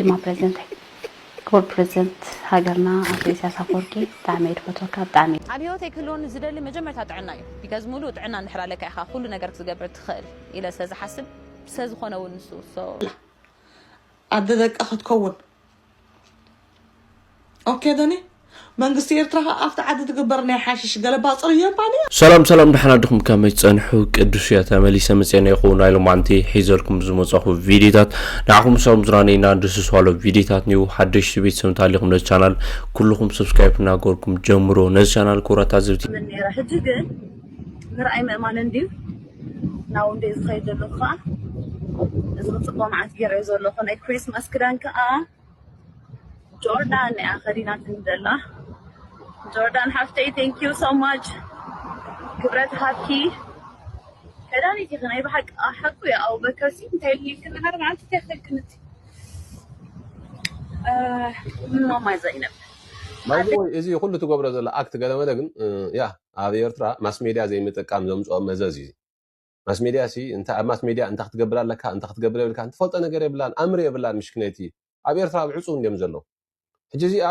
ድማ ፕሬዚደንት ክቡር ፕሬዚደንት ሃገርና ኣቶ ኢሳያስ ኣፈወርቂ ብጣዕሚ እየ ዝፈትወካ። ብጣዕሚ ኣብ ህይወተይ ክህልወኒ ዝደሊ መጀመርታ ጥዕና እዩ። ቢካዝ ሙሉእ ጥዕና እንድሕር ኣለካ ኢኻ ኩሉ ነገር ክትገብር ትኽእል ኢለ ስለ ዝሓስብ ስለ ዝኾነ እውን ንሱ so ኣደ ደቃ ክትከውን ኦኬ ደኒ መንግስቲ ኤርትራ ከኣ ኣብቲ ዓዲ ትግበር ናይ ሓሽሽ ገለባፅር የባን እያ። ሰላም ሰላም፣ ደሓን ኣድኹም? ከመይ ትጸንሑ? ቅዱስ እየ ተመሊሰ መጽኤ ነይኹ። ናይ ሎማዓንቲ ሒዘልኩም ዝመጻኹ ቪዲዮታት ንዓኹም ሰላም ዝራነይና ደስ ዝባሎ ቪዲዮታት ኒው ሓደሽቲ ቤተሰብ እንተሃሊኹም ነዚ ቻናል ኩልኹም ሰብስክራይብ እናገበርኩም ጀምሮ። ነዚ ቻናል ክቡራት ታዘብቲ ምን ነይረ ሕጂ ግን ምርኣይ ምእማን እንድዩ ናው እንደ ዝኸይድ ዘለኹ ከዓ እዚ ክፅቦ መዓት ገይረ ዘለኹ ናይ ክሪስማስ ክዳን ከዓ ጆርዳን እያ ከዲናትኒ ዘላ። ጆርዳን ሓፍተይ thank you so much ክብረት ሃብኪ። ከዳኒት ኢኺ ናይ ብሓቂ ሓቁ እያ። ኣቡበከር ሲ እንታይ ኢልኒ ኢልክኒ ሓደ መዓልቲ እንታይ ክልክንት ማማ ዘይነብ ባይዘወይ እዚ ኩሉ ትገብሮ ዘሎ ኣክት ገለመለ ግን እ፣ ያ ኣብ ኤርትራ ማስ ሜድያ ዘይምጥቃም ዘምፅኦ መዘዝ እዩ። ማስ ሜድያ ሲ እንተ ኣብ ማስ ሜድያ እንታይ ክትገብር ኣለካ እንታይ ክትገብር የብልካ ትፈልጦ ነገር የብላን ኣምር የብላን ምሽክነቲ። ኣብ ኤርትራ ኣብ ዕፁ እንዲዮም ዘለዉ። ሕጂ እዚኣ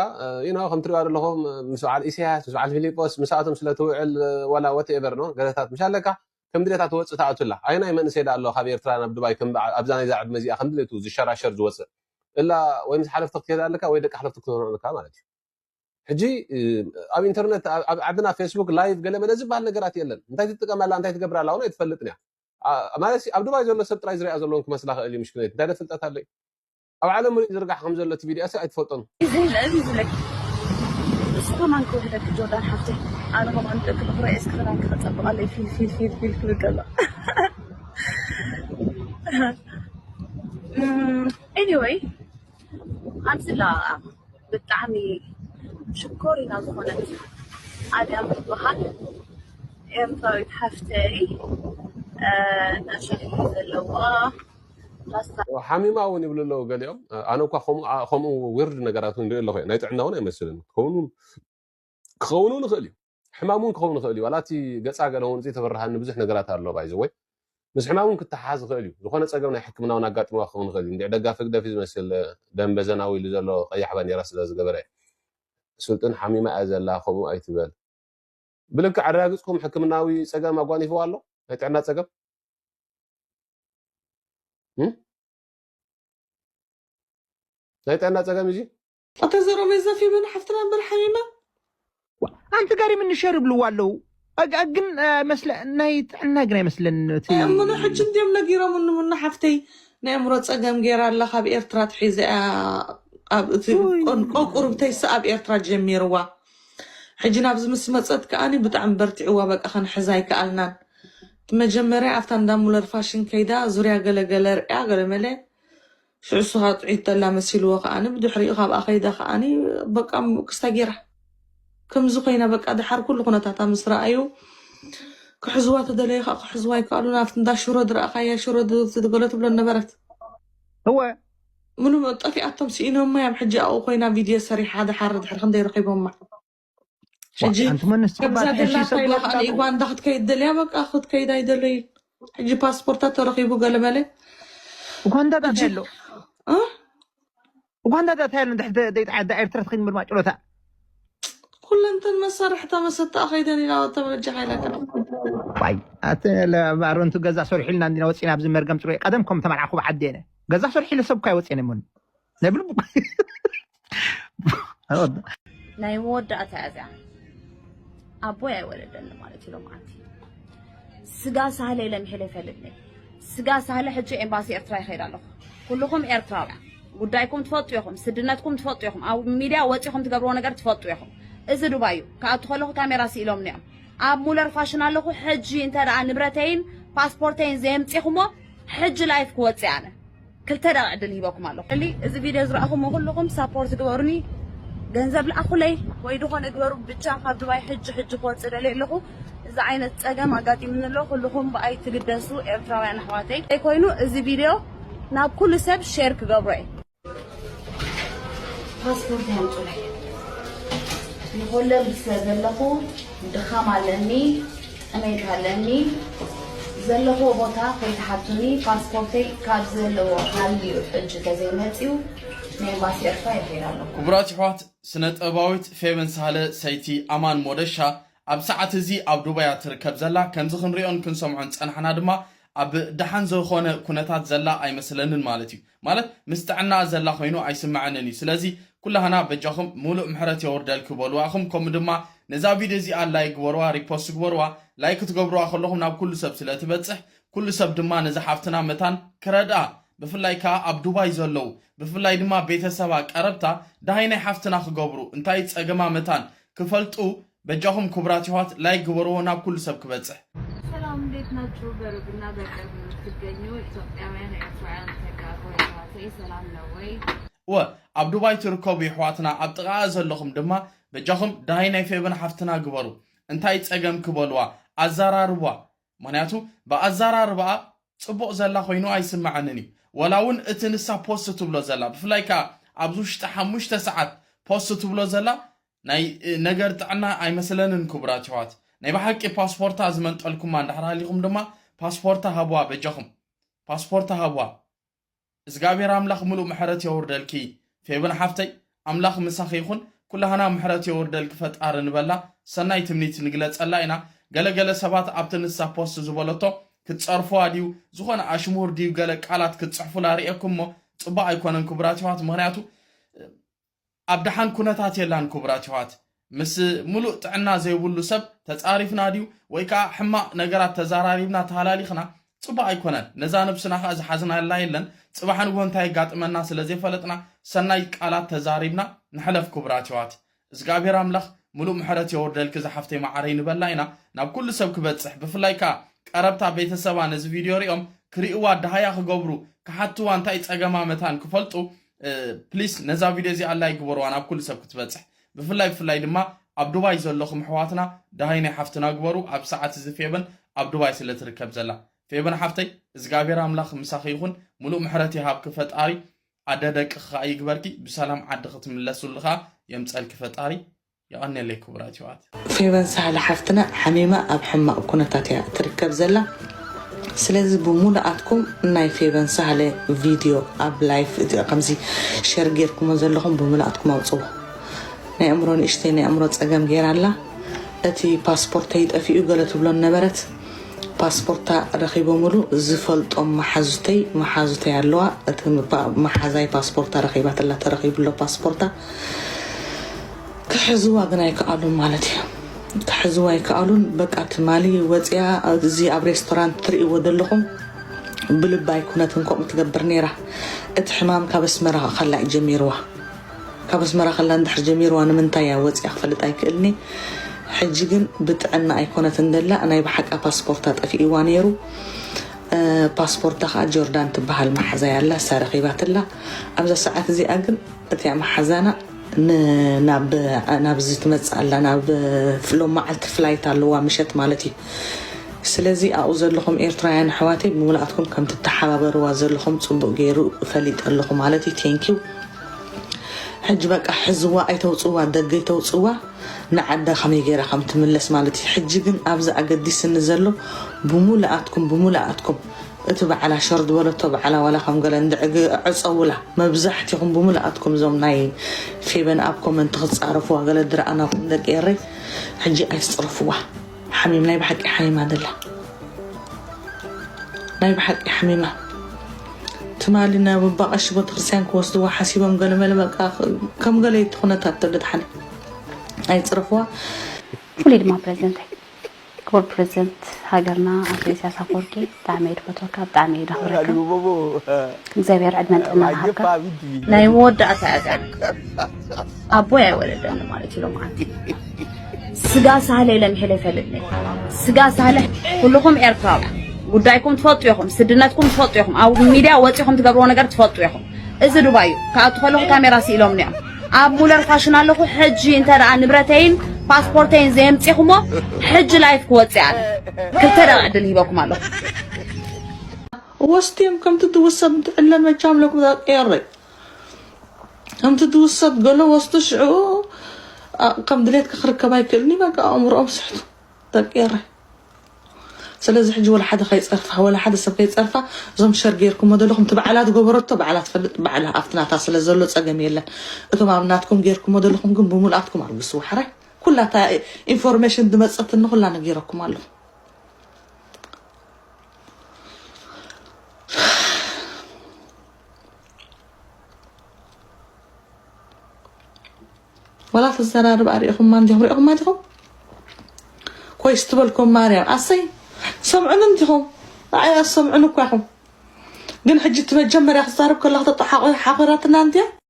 ዩ ከም ትሪዋ ዘለኹም ምስ በዓል ኢሳያስ ምስ በዓል ፊሊጶስ ምስኣቶም ስለ ትውዕል ዋላ ወትኤቨር ነው ገለታት ምሽ ኣለካ ከም ድሌታ ትወፅእ ትኣቱ ኣላ። ኣየናይ መንእሰይ ዳ ኣሎ ካብ ኤርትራ ናብ ዱባይ ከም በዓል ኣብዛ ናይዛ ዕድመ እዚኣ ከም ድሌቱ ዝሸራሸር ዝወፅእ እላ ወይ ምስ ሓለፍቲ ክትከይድ ኣለካ ወይ ደቂ ሓለፍቲ ክትሆኑ ኣለካ ማለት እዩ። ሕጂ ኣብ ኢንተርነት ኣብ ዓድና ፌስቡክ ላይቭ ገለ መለ ዝበሃል ነገራት የለን። እንታይ ትጥቀም ኣላ እንታይ ትገብር ኣላ እውን ኣይትፈልጥን እያ። ማለት ኣብ ዱባይ ዘሎ ሰብ ጥራይ ዝሪኣ ዘለውን ክመስላ ክእል እዩ ምሽክነት እንታይ ፍልጠት ኣለዩ። ኣብ ዓለም ምሉእ ዝርጋሕ ከም ዘሎ እቲ ቪድዮ ሲ ኣይትፈልጦን። እዚ ለዚ ዝለኪ እሱ ከማን ክውሕደኪ ጆርዳን ሓፍተይ ኣነ ከማን ደቂ ብክረኤስ ክኽዳን ክኸፀብቕ ኣለይ ፊል ፊል ፊል ፊል ክብል ከሎ anyway ኣብዚ ላ ብጣዕሚ ሽኮሪና ዝኾነት ኣድያም ትበሃል ኤርትራዊት ሓፍተይ ናሻ ዘለዋ ላስታ ሓሚማ እውን ይብሉ ኣለዉ ገሊኦም። ኣነ እኳ ከምኡ ዊርድ ነገራት እውን ሪኦ ኣለኹ ናይ ጥዕና እውን ኣይመስልን ክኸውን ክኸውን እውን ይኽእል እዩ። ሕማም እውን ክኸውን ይኽእል እዩ ዋላ እቲ ገፃ ገለ እውን ተበርሃኒ ብዙሕ ነገራት ኣሎ ባይዘወይ ምስ ሕማም እውን ክተሓሓዝ ይኽእል እዩ። ዝኾነ ፀገም ናይ ሕክምና እውን ኣጋጥምዋ ክኸውን ይኽእል እዩ። እንዲዕ ደጋፊ ግደፊ ዝመስል ደንበ ዘናዊ ኢሉ ዘሎ ቀያሕ ባንዴራ ስለ ዝገበረ እያ። ስልጡን ሓሚማ እያ ዘላ ከምኡ ኣይትበል። ብልክዕ ኣረጋግፅኩም ሕክምናዊ ፀገም ኣጓኒፍዋ ኣሎ ናይ ጥዕና ፀገም ናይ ጥዕና ፀገም እዚ ኣታ ዘረበይ ዘፊብን ሓፍትና እምበር ሓሚማ ኣንቲ ጋሪም እንሸር ይብልዋ ኣለዉ። ግን መስለ ናይ ጥዕና ግን ኣይመስለን እቲ እምኑ ሕጂ እንዲዮም ነጊሮምኒ ምኑ ሓፍተይ ናይ ኣእምሮ ፀገም ገይራ ኣላ ካብ ኤርትራ ትሒዘ እያ። ኣብ እቲ ቆቁርብተይሲ ኣብ ኤርትራ ጀሚርዋ ሕጂ ናብዚ ምስ መፀት ከኣኒ ብጣዕሚ በርቲዕዋ በቃ ከንሕዛ ኣይከኣልናን። መጀመርያ ኣብታ እንዳ ሙለር ፋሽን ከይዳ ዙርያ ገለገለ ርያ ገለመለ ሽዑ እሱ ከዓ ጥዑይ ተላ መሲልዎ ከዓኒ ብድሕሪኡ ካብኣ ከይዳ ከዓኒ በቃ ክስታ ገይራ ከምዚ ኮይና በቃ ድሓር ኩሉ ኩነታታ ምስ ረኣዩ ክሕዝዋ ተደለዩ ከዓ ክሕዝዋ ይከኣሉን ኣብቲ እንዳ ሽሮ ድረኣኻያ ሽሮ ዝገለ ትብሎ ነበረት እወ ምሉእ ጠፊኣቶም ስኢኖማ እዮም ሕጂ ኣብኡ ኮይና ቪድዮ ሰሪሓ ድሓር ድሕሪ ክንደይ ረኺቦማ ሕጂ ሓንቲ መንስ ከምዛ ጸባሕ ሕሺ ደላታ ኢላ ሰብሎት ከዓ ንኢጓንዳ ክትከይድ ደልያ በቃ ክትከይድ ኣይደለይን ሕጂ ፓስፖርታ ተረኺቡ ገለመለ ኡጋንዳ ዳታ ኣሎ እ? ኡጋንዳ ዳታ ኣሎ እንድሕር ደ- ደይትዓዳ ኤርትራ ትኸይድ ምርማ ጭሎታ ኩለንተን መሳርሕታ መሰታ ከይደን ኢና ተበጃ ሓይላካ ዋይ ኣተ ለባሮንቱ ገዛ ሰርሒልና እንዲና ወፂና ኣብዚ መርገም ፅሩይ ቀደም ከም ተመርዓኹ ብዓዲ የነ ገዛ ሰርሒለ ሰብ እኳ ይወፅነ ምን ናይ ብልቡ ናይ መወዳእታ እያ እዚኣ ኣቦይ ኣይወለደኒ ማለት እዩ ሎምዓንቲ ስጋ ሳህለ ኢለ ምሒለ ይፈልጥኒ ስጋ ሳህለ ሕጂ ኤምባሲ ኤርትራ ይኸይድ ኣለኹ ኩልኹም ኤርትራውያን ጉዳይኩም ትፈልጡ ኢኹም ስድነትኩም ትፈልጡ ኢኹም ኣብ ሚድያ ወፂኹም ትገብርዎ ነገር ትፈልጡ ኢኹም እዚ ዱባይ እዩ ክኣቱ ከለኹ ካሜራ ስኢሎምኒ እዮም ኣብ ሙለር ፋሽን ኣለኹ ሕጂ እንተ ደኣ ንብረተይን ፓስፖርተይን ዘየምፂኹሞ ሕጂ ላይፍ ክወፅእ ኣነ ክልተ ደቂ ዕድል ሂበኩም ኣለኹ። ሕሊ እዚ ቪድዮ ዝረኣኹሞ ኩልኹም ሳፖርት ግበሩኒ፣ ገንዘብ ልኣኹለይ ወይ ዝኾነ ግበሩ ብቻ ካብ ዱባይ ሕጂ ሕጂ ክወፅእ ደልየ ኣለኹ። እዚ ዓይነት ፀገም ኣጋጢምኒ ኣሎ። ኩልኹም ብኣይ ትግደሱ ኤርትራውያን ኣሕዋተይ። እንታይ ኮይኑ እዚ ቪድዮ ናብ ኩሉ ሰብ ሼር ክገብሮ እየ። ፓስፖርት ያምጡለይ። ንኮለምቢ ስለ ዘለኹ ድኻም ኣለኒ፣ ጥሜት ኣለኒ። ዘለኹዎ ቦታ ከይትሓቱኒ፣ ፓስፖርተይ ካብ ዘለዎ ሃልዩ ሕጂ ተዘይመፅዩ ኤምባሲ ኤርትራ ይኸይድ ኣለኹ። ክቡራት ኣሕዋት፣ ስነ ጥበባዊት ፌቨን ሳህለ ሰይቲ ኣማን ሞደሻ ኣብ ሰዓት እዚ ኣብ ዱባይ እያ ትርከብ ዘላ። ከምዚ ክንሪኦን ክንሰምዖን ጸናሕና ድማ ኣብ ደሓን ዝኾነ ኩነታት ዘላ ኣይመስለንን ማለት እዩ። ማለት ምስ ጥዕና ዘላ ኮይኑ ኣይስምዐንን እዩ። ስለዚ ኩላህና በጃኹም ሙሉእ ምሕረት የውርደልኪ በልዋ። እኹም ከምኡ ድማ ነዛ ቪድዮ እዚኣ ላይክ ግበርዋ፣ ሪፖስት ግበርዋ። ላይክ ክትገብርዋ ከለኹም ናብ ኩሉ ሰብ ስለ ትበጽሕ ኩሉ ሰብ ድማ ነዛ ሓፍትና መታን ክረድኣ፣ ብፍላይ ከዓ ኣብ ዱባይ ዘለዉ፣ ብፍላይ ድማ ቤተሰባ ቀረብታ ደሃይ ናይ ሓፍትና ክገብሩ፣ እንታይ ጸገማ መታን ክፈልጡ በጃኹም ክቡራት ኣሕዋት ላይክ ግበርዎ ናብ ኩሉ ሰብ ክበጽሕ። ሰላም፣ እንዴት ናችሁ? በሩቅና በቅርብ የምትገኙ ኢትዮጵያውያን፣ ኤርትራውያን፣ ተጋሩ፣ ኤርትራውያን ሰላም ነው ወይ? እወ፣ ኣብ ዱባይ ትርከቡ ኣሕዋትና ኣብ ጥቓኣ ዘለኹም ድማ በጃኹም ደሃይ ናይ ፌቨን ሓፍትና ግበሩ። እንታይ ጸገም ክበልዋ፣ ኣዘራርቧ። ምኽንያቱ ብኣዘራርባኣ ጽቡቕ ዘላ ኮይኑ ኣይስምዓንን እዩ። ወላ እውን እቲ ንሳ ፖስት ትብሎ ዘላ፣ ብፍላይ ከኣ ኣብዚ ውሽጢ ሓሙሽተ ሰዓት ፖስት ትብሎ ዘላ ናይ ነገር ጥዕና ኣይመስለንን። ክቡራት ኣሕዋት፣ ናይ ብሓቂ ፓስፖርታ ዝመንጠልኩማ እንድሕር ሃሊኹም ድማ ፓስፖርታ ሃብዋ፣ በጃኹም ፓስፖርታ ሃብዋ። እዝጋብሔር ኣምላኽ ምሉእ ምሕረት የውርደልኪ ፌብን ሓፍተይ፣ ኣምላኽ ምሳኺ ይኹን። ኩላህና ምሕረት የውርደልኪ ፈጣሪ ንበላ፣ ሰናይ ትምኒት ንግለጸላ ኢና። ገለገለ ሰባት ኣብቲ ንሳ ፖስት ዝበለቶ ክትጸርፍዋ ድዩ ዝኾነ ኣሽሙር ድዩ ገለ ቃላት ክትጽሕፉላ ርእየኩም እሞ ጽቡቕ ኣይኮነን ክቡራት ኣሕዋት። ምኽንያቱ ኣብ ደሓን ኩነታት የላን ክቡራት ኣሕዋት። ምስ ሙሉእ ጥዕና ዘይብሉ ሰብ ተጻሪፍና ድዩ ወይ ከዓ ሕማቕ ነገራት ተዛራሪብና ተሃላሊኽና ጽቡቕ ኣይኮነን። ነዛ ነብስና ከዓ ዝሓዝናላ የለን። ጽባሕ ንግሆ እንታይ የጋጥመና ስለ ዘይፈለጥና ሰናይ ቃላት ተዛሪብና ንሕለፍ ክቡራት ኣሕዋት። እዝጋብሔር ኣምላኽ ሙሉእ ምሕረት የውርደልኪ ዝሓፍተይ መዓረይ ንበላ ኢና ናብ ኩሉ ሰብ ክበጽሕ፣ ብፍላይ ከዓ ቀረብታ ቤተሰባ ነዚ ቪድዮ ሪኦም ክርእይዋ ደሃያ ክገብሩ ክሓትዋ እንታይ ጸገማ መታን ክፈልጡ ፕሊስ ነዛ ቪድዮ እዚኣ ላይክ ግበርዋ ናብ ኩሉ ሰብ ክትበጽሕ። ብፍላይ ብፍላይ ድማ ኣብ ዱባይ ዘለኹም ኣሕዋትና ደሃይ ናይ ሓፍትና ግበሩ። ኣብ ሰዓት እዚ ፌበን ኣብ ዱባይ ስለ ትርከብ ዘላ ፌበን ሓፍተይ እዝጋብሔር ኣምላኽ ምሳኺ ይኹን። ሙሉእ ምሕረት ይሃብኪ ፈጣሪ። ኣደ ደቅኺ ኸኣ ይግበርኪ። ብሰላም ዓዲ ክትምለስሉ ኸኣ የምጸልኪ ፈጣሪ። የቐንየለይ ክቡራት ኣሕዋት። ፌቨን ሳህለ ሓፍትና ሓሚማ ኣብ ሕማቕ ኩነታት እያ ትርከብ ዘላ። ስለዚ ብሙሉኣትኩም ናይ ፌቨን ሳህለ ቪድዮ ኣብ ላይፍ እዚኦ ከምዚ ሸር ጌርኩሞ ዘለኹም ብሙሉኣትኩም ኣውፅዎ። ናይ ኣእምሮ ንእሽተይ ናይ ኣእምሮ ፀገም ጌራ ኣላ። እቲ ፓስፖርተይ ጠፊኡ ገለ ትብሎ ነበረት። ፓስፖርታ ረኺቦምሉ ዝፈልጦም መሓዙተይ መሓዙተይ ኣለዋ። እቲ ፓ- መሓዛይ ፓስፖርታ ረኺባትላ ተረኺቡሎ ፓስፖርታ ክሕዝዋ ግን ኣይከኣሉን ማለት እዩ። ክሕዝዋ ኣይከኣሉን። በቃ ትማሊ ወፂኣ እዚ ኣብ ሬስቶራንት ትርእይዎ ዘለኹም ብልባ ኣይኮነትን ከምኡ ትገብር ነይራ። እቲ ሕማም ካብ ኣስመራ ከላ እዩ ጀሚርዋ። ካብ ኣስመራ ከላ እንድሕር ጀሚርዋ ንምንታይ እያ ወፂኣ ክፈልጥ ኣይክእልኒ። ሕጂ ግን ብጥዕና ኣይኮነትን ደላ ናይ ብሓቃ ፓስፖርታ ጠፊእዋ ነይሩ። ፓስፖርታ ከዓ ጆርዳን ትበሃል መሓዛይ ኣላ እሳ ረኺባትላ። ኣብዛ ሰዓት እዚኣ ግን እቲኣ መሓዛና ናብ ናብዚ ትመፅእ ኣላ ናብ ፍሎም መዓልቲ ፍላይት ኣለዋ ምሸት ማለት እዩ። ስለዚ ኣብኡ ዘለኹም ኤርትራውያን ኣሕዋተይ ብምልኣትኩም ከም ትተሓባበርዋ ዘለኹም ፅቡቅ ገይሩ ፈሊጠ ኣለኹ ማለት እዩ። ቴንኪው። ሕጂ በቃ ሕዝዋ ኣይተውፅዋ ደገ ኣይተውፅዋ ንዓዳ ከመይ ገይራ ከም ትምለስ ማለት እዩ። ሕጂ ግን ኣብዚ ኣገዲስኒ ዘሎ ብሙልኣትኩም ብሙልኣትኩም እቲ በዓላ ሸር ዝበለቶ በዓላ ዋላ ከም ገለ እንድዕግ ዕፀውላ መብዛሕትኹም ብሙልኣትኩም እዞም ናይ ፌበን ኣብ ኮመንት ክትፃረፍዋ ገለ ድረኣናኩም ደቂ ኤረይ። ሕጂ ኣይትፅረፍዋ። ሓሚም ናይ ብሓቂ ሓሚማ ደላ ናይ ብሓቂ ሓሚማ ትማሊ ናብ ኣባ ቀሺ ቤተክርስትያን ክወስድዋ ሓሲቦም ገለመለ በቃ ከም ገለ እቲ ኩነታት ተደድሓኒ ኣይፅረፍዋ። ፍሉይ ድማ ፕረዚደንተይ ክቡር ፕረዚደንት ሃገርና ኣቶ ኢሳያስ ኣፈወርቂ ብጣዕሚ እየ ድፈትወካ ብጣዕሚ እየ ደኽብረካ እግዚኣብሔር ዕድመን ጥዕና ይሃብካ። ናይ መወዳእታ እያ እዚኣ ኣቦይ ኣይወለደኒ ማለት እዩ ሎምዓንቲ ስጋ ሳህለ ኢለ ምሒለ ይፈልጥ ነይ ስጋ ሳህለ ኩልኹም ኤርትራውያን ጉዳይኩም ትፈልጡ ኢኹም ስድነትኩም ትፈልጡ ኢኹም ኣብ ሚድያ ወፂኹም ትገብርዎ ነገር ትፈልጡ ኢኹም እዚ ዱባይ እዩ ክኣቱ ከለኹ ካሜራ ስኢሎም እዮም ኣብ ሙለር ፋሽን ኣለኹ ሕጂ እንተ ደኣ ንብረተይን ፓስፖርተይን ዘየምፂኹሞ ሕጂ ላይፍ ክወፅእ ኣነ ክልተ ደቂ ዕድል ሂበኩም ኣለኹ ወስትዮም ከምቲ ትውሰድ ትዕለን መቻም ለኩም ዛቀየረይ ከምቲ ትውሰድ ገሎ ወስዱ ሽዑ ከም ድሌትካ ክርከብ ኣይክእልኒ በቃ ኣእምሮኦም ስሕቱ ደቂ ኤረይ ስለዚ ሕጂ ወላ ሓደ ከይፀርፋ፣ ወላ ሓደ ሰብ ከይፀርፋ፣ እዞም ሸር ጌርኩሞ ዘለኹም፣ እቲ ባዕላ ዝገበረቶ ባዕላ ትፈልጥ፣ ባዕላ ኣብቲ ናታ ስለ ዘሎ ፀገም የለን። እቶም ኣብ ናትኩም ጌርኩሞ ዘለኹም ግን ብሙሉኣትኩም ኣልግስዎ። ሕራይ ኩላ እታ ኢንፎርሜሽን ዝመፀትኒ ኩላ ነጊረኩም ኣለኹ። ወላ ትዘራርብ ኣርእኹማ እንዲኹም ሪእኹማ ዲኹም ኮይስ ትበልኩም ማርያም ኣሰይ። ሰምዑን እንዲኹም ኣያ ሰምዑን እኳ ኢኹም። ግን ሕጂ እቲ መጀመርያ ክዛረብ ከላ ክተጠሓቆ ሓኾራትና እንዲያ።